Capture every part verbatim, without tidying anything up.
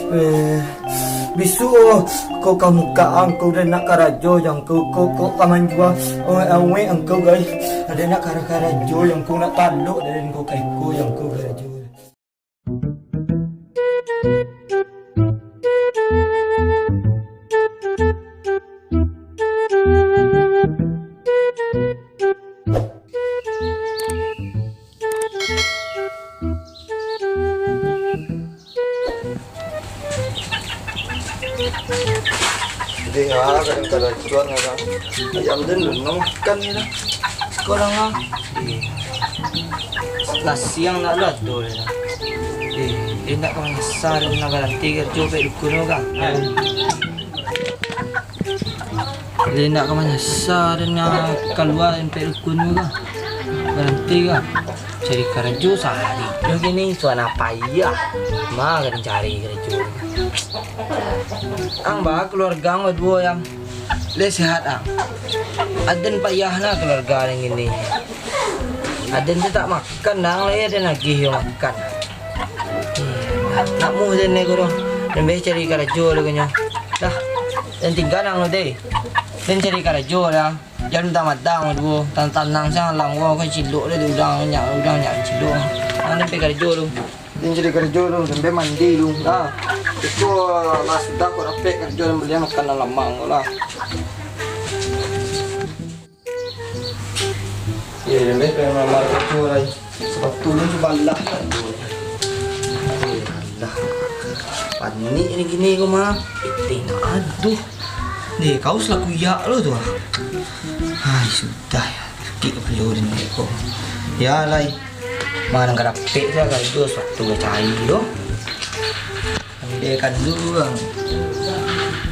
Eh, bisuak ko ka mukak angku, den nak karajo jo angku, ko, ko ka manjua awek-awek angku, gai. Aden nak kara-, karajo jo angku, nak talok den ko ka iko jo angku karajo. Deh, ah, kadang-kadang cuan, kadang. Ayam den lu nak makan ni lah. Sekarang ah. Lah siang nak lah tu lah. Eh, eh, nak ka manyasa den nak baranti karajo pek dukun tu, Kang. Lai nak ka manyasa den nak kalua den pek dukun tu, Kang. Baranti, Kang. Cari karajo sahari. Yo kini suana payah. Ma ka den cari karajo. Ang ba kaluarga ang baduo, Yang. Lai sehat, Ang? Aden payah nah kaluarga den kini. Aden tu tak makan, Ang, lai aden agiah yo makan. Nak muh den ko doh. Den beh cari karajo lu kanyo. Dah, den tingga nang lu deh. Den cari karajo dah. Jan madah-madah duo. Tanang-tanang siang alam ko, ko cilok deh tu, udang nyak, udang nyak cilok. Nang den pai karajo lu. Den cari karajo lu, den pai mandi lu. Dah. Iko lah sudah ko dapek karajo, den balian makan nan lamang ko lah. Iyo, den pai malamar karajo lai. Sapatu lu sabalah lah tu. Eh, alah. Panik ni kini ko mah. Pitih nak aduh. Ni, kau selaku iyak lu tu ah. Hai, sudah ya. Sakik kapalo den ko. Ya, lai. Ma nan ka dapek tu, karajo sapatu ka cari tu. Ambiakan dulu, Bang.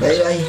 Baik, lai.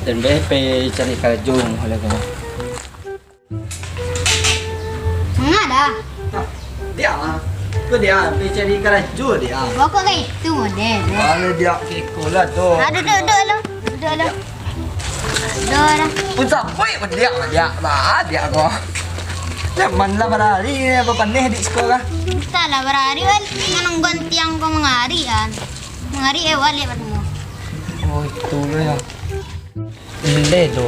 Den beh pai cari karajo lah ko. Manga dah? Nah, diak ah. Ko diak ah, pai cari karajo diak ah. Pokok ka itu model. Kalau diak ka iko lah tu. Ah, duduk, duduk lu. Duduk lu. Duduk lah. Pun sapai badiak, badiak, badiak ko. Nyaman lah barari ni, apa paneh di siko kah? Antahlah barari, wan. Manungguan tiang ko mangari, an. Mangari, eh, waliak batamu. Oh, itu lo ya. Leh do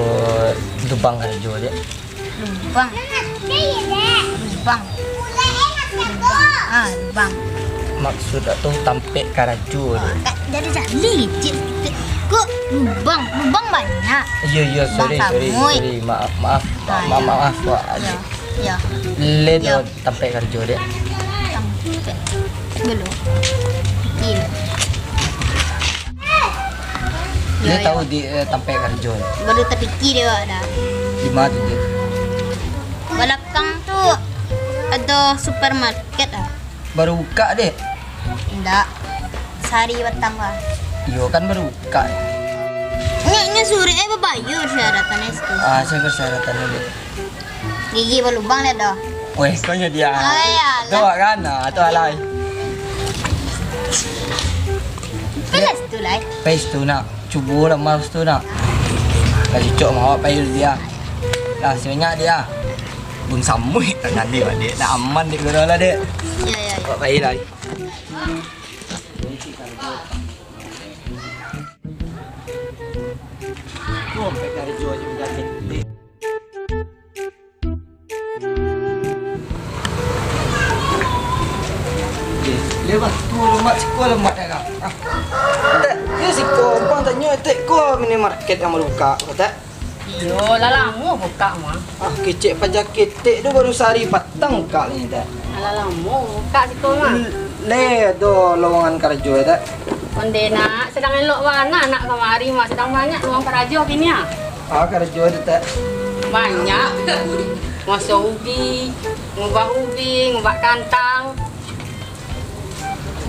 lubang karajo dek. Lubang. Lubang. Lubang. Ah, lubang. Maksud tu tampek karajo dek. Kak, jadi jali cik. Kok lubang? Lubang banyak. Iyo, iyo, sorry, sorry, sorry. Maaf, maaf, maaf, maaf, maaf, Wak. Iyo, iyo. Leh do tampek karajo dek. Tampek. Belum. Iyo. Dia tahu di, eh, tampek karajo. Baru tapikir dia awak dah. Di mana tu dia? Balakang tu ado supermarket ah. Baru buka dek? Indak. Sehari patang lah. Iyo kan baru buka. Nya, nya surek eh babayar syaratan itu. Ah, saya persyaratan dek. Gigi balubang lihat doh. Weh, kau nya dia. Ai, alah. Tu kan, ah, tu alai. Pes tu lai. Pes tu nak. Cubo lah mas tu nak. Kasi cok mawak payu dia. Lah, sebanyak dia. Bun samuik tangan dia, dek. Nak aman dek guru lah, dek. Ya, ya. Awak payu lah. Kau pakai jual je menjadi. Lewat tu lemak siko lemak dah kau. Ah. Tak, dia siko bang tanyo etek ko minimarket yang baru buka, kata. Iyo, lah lamo buka mah. Ah, kecek paja ketek tu baru sehari patang buka ni dah. Lah lamo buka siko mah. Le, do lowongan karajo dah. Onde nak, sedang elok bana nak kamari mah, sedang banyak lowongan karajo kini ah. Ah, karajo dah tak. Banyak. Maso ubi, ngubah ubi, ngubah kantang.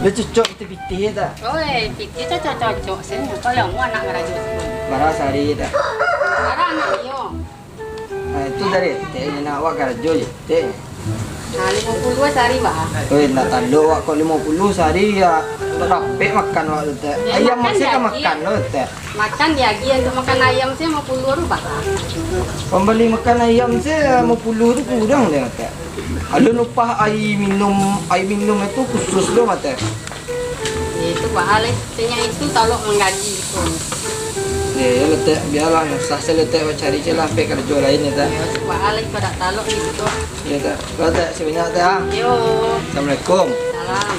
Lah cocok pitih-pitih tak? Oi, pitih tu cocok-cocok sajo. Kalau mau anak karajo tu. Bara sahari tak? Bara anak iyo. Nah, itu dari teh nak awak karajo je, teh. Nah, limo puluah sahari, bah. Oi, ndak talok awak kok limo puluah sahari, yo. Rapek makan awak tu, teh. Yo, ayam makan masih ka diagiah. Makan lo, teh. Makan diagiah, untuak makan ayam se limo puluah tu, bah. Pambali makan ayam se limo puluah tu kurang deh, teh. Alun upah aia minum, aia minum itu khusus lo, teh. Itu, bah, lai. Sanyak itu talok manggaji tu. Yo, yo, lah, teh, bialah, susah se lah, teh, cari se lah, sampai karajo lain, yo, teh. Yo, supalah, kalau dak talok gitu. Yo, teh. Lah, teh, sabanyak, teh, ah. Yo. Assalamualaikum. Salam.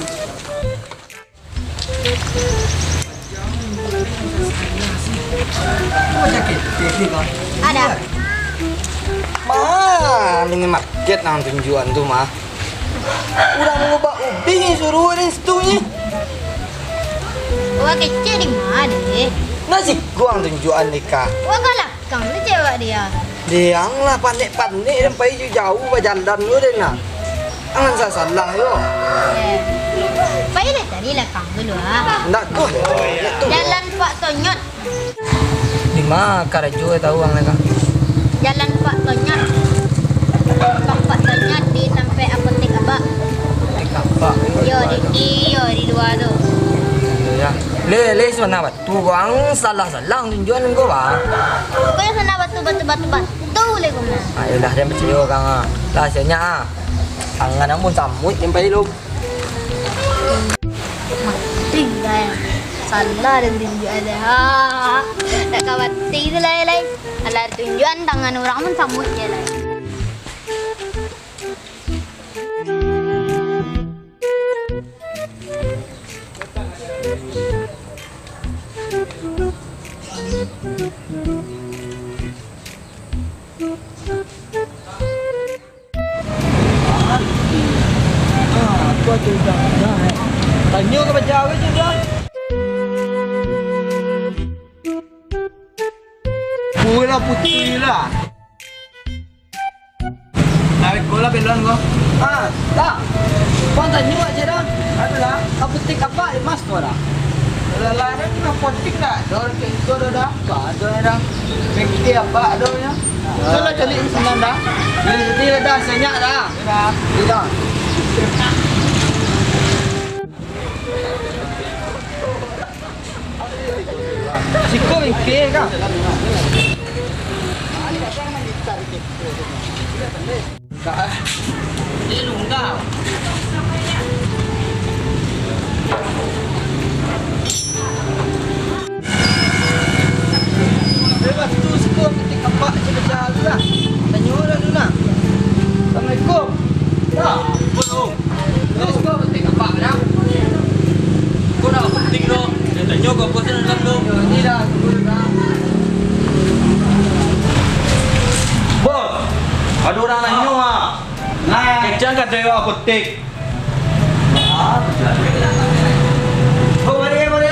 Ada. Mah, minimarket nan tunjuakan tu, mah. Urang mangubah ubi suruah di situ ni. Wah, kecek di ma, deh? Nah, siko ang tunjuakan deka. Wah, galakang tu cewek dia. Deh, ang lah panek-panek dan pai jauh-jauh bajalan tu, deh, nah. Ang salah-salah, yo. Eh, pai lah cari lakang dulu, ah. Ndak, kuah. Jalan Pak Tonyot. Di ma karajo tau ang lai ka? Jalan Pak Tonyot. Simpang Pak Tonyot di tampek apotek abak. Apotek abak. Yo, di, di, yo, di lua tu. Yo, yo. Lai, lai Sunan Batu ko, ang salah-salah tunjuakan ko, bah. Ko nan Sunan Batu, batu, batu, batu lai ko mah. Ah, yolah, den picayo ka ang, ah. Lah, sanyak, ah. Tangan ang pun samuik sampai lo. Mati, guys. Salah den tunjuakan deh. Ha. Dak ka mati tu lai, lai. Alah tunjuakan tangan urang pun samuik je lai. Ah, tu aja udah, udah, eh. Tanyo ka baca awak je, udah. Pulang putih lah. Tarik ko lah belon ko. Ah, dah. Kau tanyo aja dah. Aduh lah. Apotek abak di ma ko dah? Lah, lah, dah kena potik dah. Dah, kayak itu dah, dah. Kau ada dah. Mikir abak dah nya. Sudah cari senang dah. Jadi dah, dah, sanyak dah. Dah. Dah. Siko mikir ka? Enggak, ah. Dia lungga. Bebas tu, siko ketik kapak je bajalan lah. Tanyo lah dulu lah. Assalamualaikum. Dah. Assalamualaikum. Terus kau penting apa dah? Kau nak penting tu. Dia tanya kau apa sih dalam tu? Yo, ni dah, tunggu dah. Bos, ada orang nanya ah. Nah, kecang kat dewa apotek. Oh, mari, mari.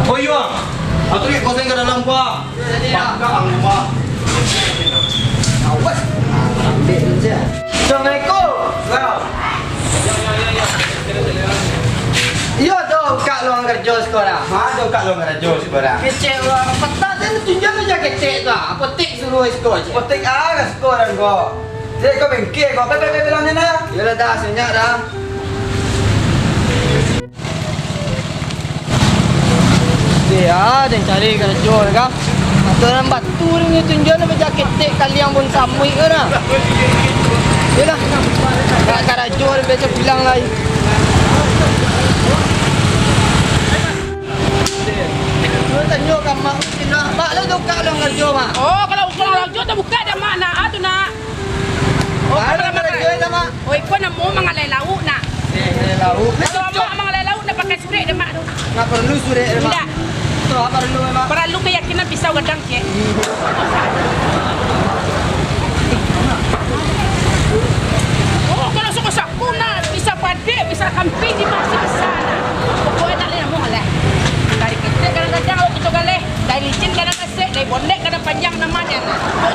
Oh, iya. Aku ni kosong ke dalam, Pak. Assalamualaikum. Iyo tu, kak luang karajo siko dah. Ha, tu kak luang karajo siko dah. Kecek urang, patah tu tunjuakan aja ketek tu, ah. Apotek suruh siko je. Apotek ah, ka siko dah ko. Dek ko bengke ko, pe, pe, pe, bilang ni nah. Iyolah dah, sanyak dah. Deh, ah, den cari karajo ka. Atau nan batu ni tunjuakan bajaket tek kaliang pun samuik ka nah. Iyolah. Ka karajo den biasa pulang lai. Tanyo ka mak, mak lah tu kak lah karajo, mak. Oh, kalau urang karajo tu buka dah, mak, nak, ah, tu, nak. Oh, alah, karajo dah, mak. Oh, iko namo mangalai lauak, nak. Eh, mangalai lauak. Kalau amak mangalai lauak, nak pakai surek deh, mak, tu. Nak paralu surek deh, mak. Indak. Tu, ah, paralu, mak. Paralu kayakinan pisau gadang, cek. Oh, kalau sako-sako, nak, pisau padek, pisau kamping, di masih basa, nak. Pokoknyo, nak, lai namo, alah. Dari ketek kadang-kadang, awak kito galeh. Dari licin kadang Sek, dari bonek kadang panjang namonyo, nah. Kok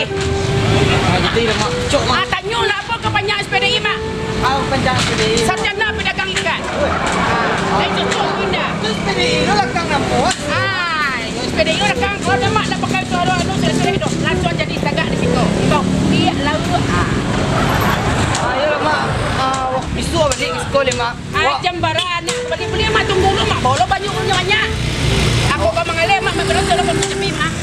Ah, jadi lah, Mak. Cok, Mak. Ah, tanyo lah, apo kapanjang S P D I, Mak? Ah, panjang S P D I. Sarjana Pedagang Ikan. Ah, eh, cocok, Bunda. Tu S P D I tu lakang namo? Ah, S P D I tu lakang. Kalau dah, Mak, dah pakai tu, anu, anu, sudah-sudah tu. Langsung jadi tagak di situ. Kau kuliah lalu. Ah. Ah, iyolah, Mak. Ah, wak, bisuak balik ka sikola, Mak. Ah, wak. Jam bara anak balik buli, Mak, tunggu dulu, Mak. Bolo banyak, punya banyak. Aku ka mangaleh, Mak, Mak, kalau salah pun cepi, Mak.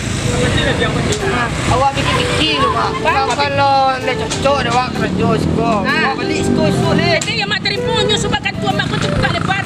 Ah, awak pikir-pikir dulu, Mak. Faham, Mak? Kalau ndak cocok dek awak karajo siko, ah, awak balik siko isuak deh. Jadi, yo, Mak, tarimo nyo subakan tu, Mak, ko tu bukak lebar.